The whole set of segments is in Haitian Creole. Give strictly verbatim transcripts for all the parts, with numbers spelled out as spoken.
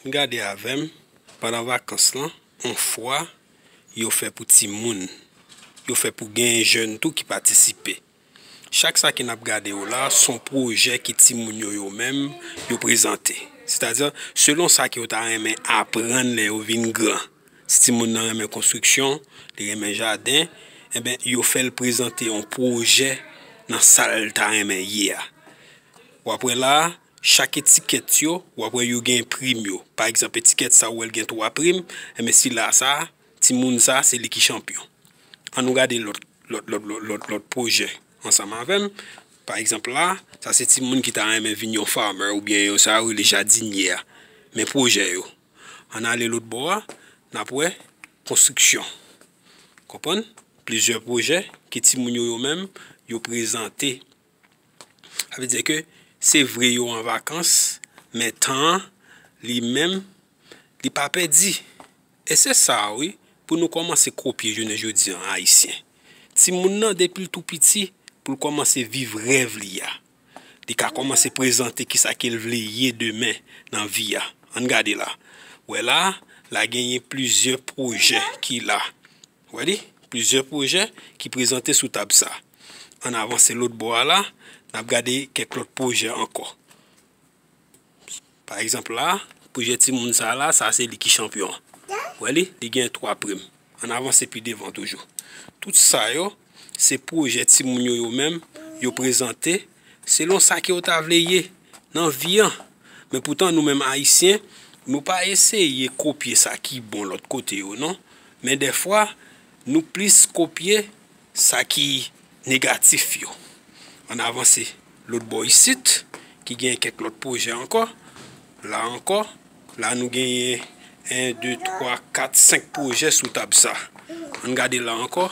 Gade avè m, pandan vakans lan, on fwa, yo fè pou timoun. Yo fè pou gen jèn tou ki patisipe. Chak sa ke n ap gade yo la, se yon pwojè ke timoun yo, yo menm, yo prezante. Sètadi, selon sa ke yo ta renmen aprann lè yo vin gran. Si timoun nan renmen konstriksyon, li renmen jaden, enben, yo fè l prezante yon pwojè nan sa l ta renmen ye a. W ap wè la, chak etikèt yo, w ap wè yo gen prim yo. Pa egzanp, etikèt sa ou wè l gen twa prim, enben, sila sa, timoun sa, se li ki chanpyon. Ann nou gade lòt, lòt, lòt, lòt, lòt, lòt pwojè ansanm avè m. Pa egzanp la, sa se timoun ki ta renmen vin yon farmer oubyen yon, sa yo rele jadinyè a. Men pwojè yo. Ann ale lòt bò a, n ap wè konstriksyon. Konprann? Plizyè pwojè ke timoun yo, yo menm, yo prezante. Sa vle di ke se vre yo an vakans, men tan an, li menm, li pa pèdi. E se sa, wi, pou nou kòmanse kopye jounen jodi an, Ayisyen. Timoun nan, depi l tou piti, pou l kòmanse viv rèv li a. Li ka kòmanse prezante kisa ke l vle ye demen nan vi a. Ann gade la. Wè la, la genyen plizyè pwojè ki la. Wè li? Plizyè pwojè ki prezante sou tab sa. Ann avanse lòt bò a la, n ap gade kèk lòt pwojè ankò. Pa egzanp la, pwojè timoun sa la, sa se li ki chanpyon an. Wè li? Li gen twa prim. Ann avanse pi devan toujou. Tout sa yo, se pwojè timoun yo, yo menm, yo prezante selon sa ke yo ta vle ye nan vi an. Men poutan, nou menm Ayisyen, nou pa eseye kopye sa ki bon lòt kote yo, non. Men dèfwa, nou plis kopye sa ki negatif yo. Ann avanse lòt bò isit, ki gen kèk lòt pwojè ankò. La ankò, la nou genyen en, de, twa, kat, senk pwojè sou tab sa. Ann gade la ankò,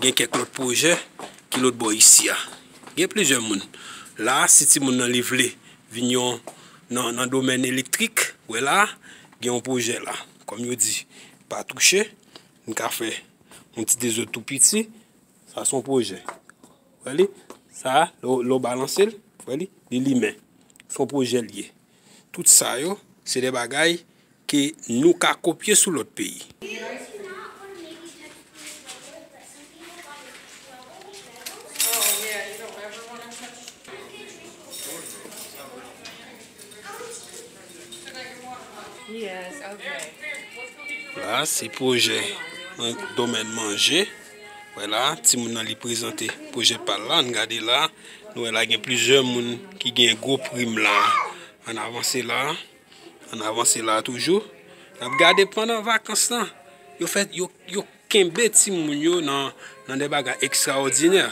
gen kèk lòt pwojè ki lòt bò isi a. Gen plizyè moun. La, si timoun nan li vle vin yon nan, nan domèn elektrik, wè la, gen yon pwojè la. Kòm yo di, pa touche, m ka fè yon ti dezòd tou piti, sa se yon pwojè. Wè li? Sa, lè w, lè w balanse l, wè li? Li limen. Se yon pwojè l ye. Tout sa yo, se de bagay ke nou ka kopye sou lòt peyi. La, se pwojè nan domèn manje. Wè la, timoun nan li prezante pwojè pa l la. Ann gade la. Nou wè la gen plizyè moun ki gen gwo prim la. Ann avanse la. Ann avanse la toujou. N ap gade pandan vakans lan. Yo fè, yo, yo kenbe timoun yo nan, nan de bagay ekstraòdinè.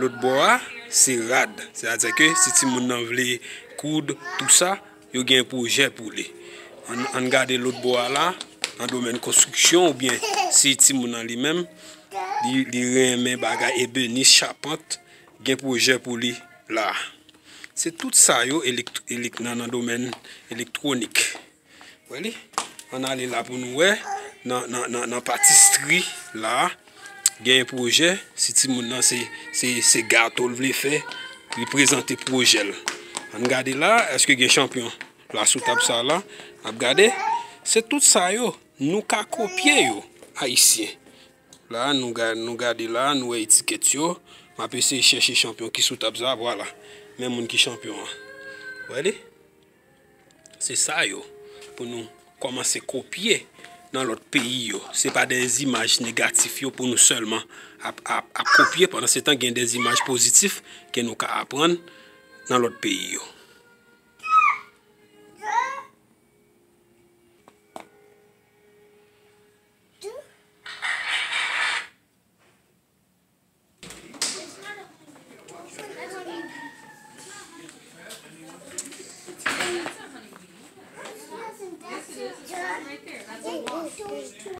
Lòt bò a, se rad. Sètadi ke si timoun nan vle koud, tou sa, yo gen pwojè pou li. Ann, ann gade lòt bò a la, nan domèn konstriksyon, oubyen si timoun nan li menm, li, li renmen bagay ebenis, chapant, gen pwojè pou li la. Se tout sa yo elekt-, elek-, nan, nan domèn elektwonik. Wè li? Ann ale la pou nou wè. Nan, nan, nan, nan patistri la, gen pwojè. Si timoun nan se, se, se gato l vle fè, li prezante pwojè l. Ann gade la, èske gen chanpyon la sou tab sa la? N ap gade. Se tout sa yo, nou ka kopye yo, Ayisyen. La, nou ga-, nou gade la, nou wè etikèt yo. M ap eseye chèche chanpyon ki sou tab sa, vwala. Men moun ki chanpyon an. Wè li? Se sa yo, pou nou kòmanse kopye nan lòt peyi yo. Se pa de zimaj negatif yo pou nou sèlman ap, ap, ap kopye. Pandan se tan, gen de zimaj pozitif ke nou ka aprann nan lòt peyi yo.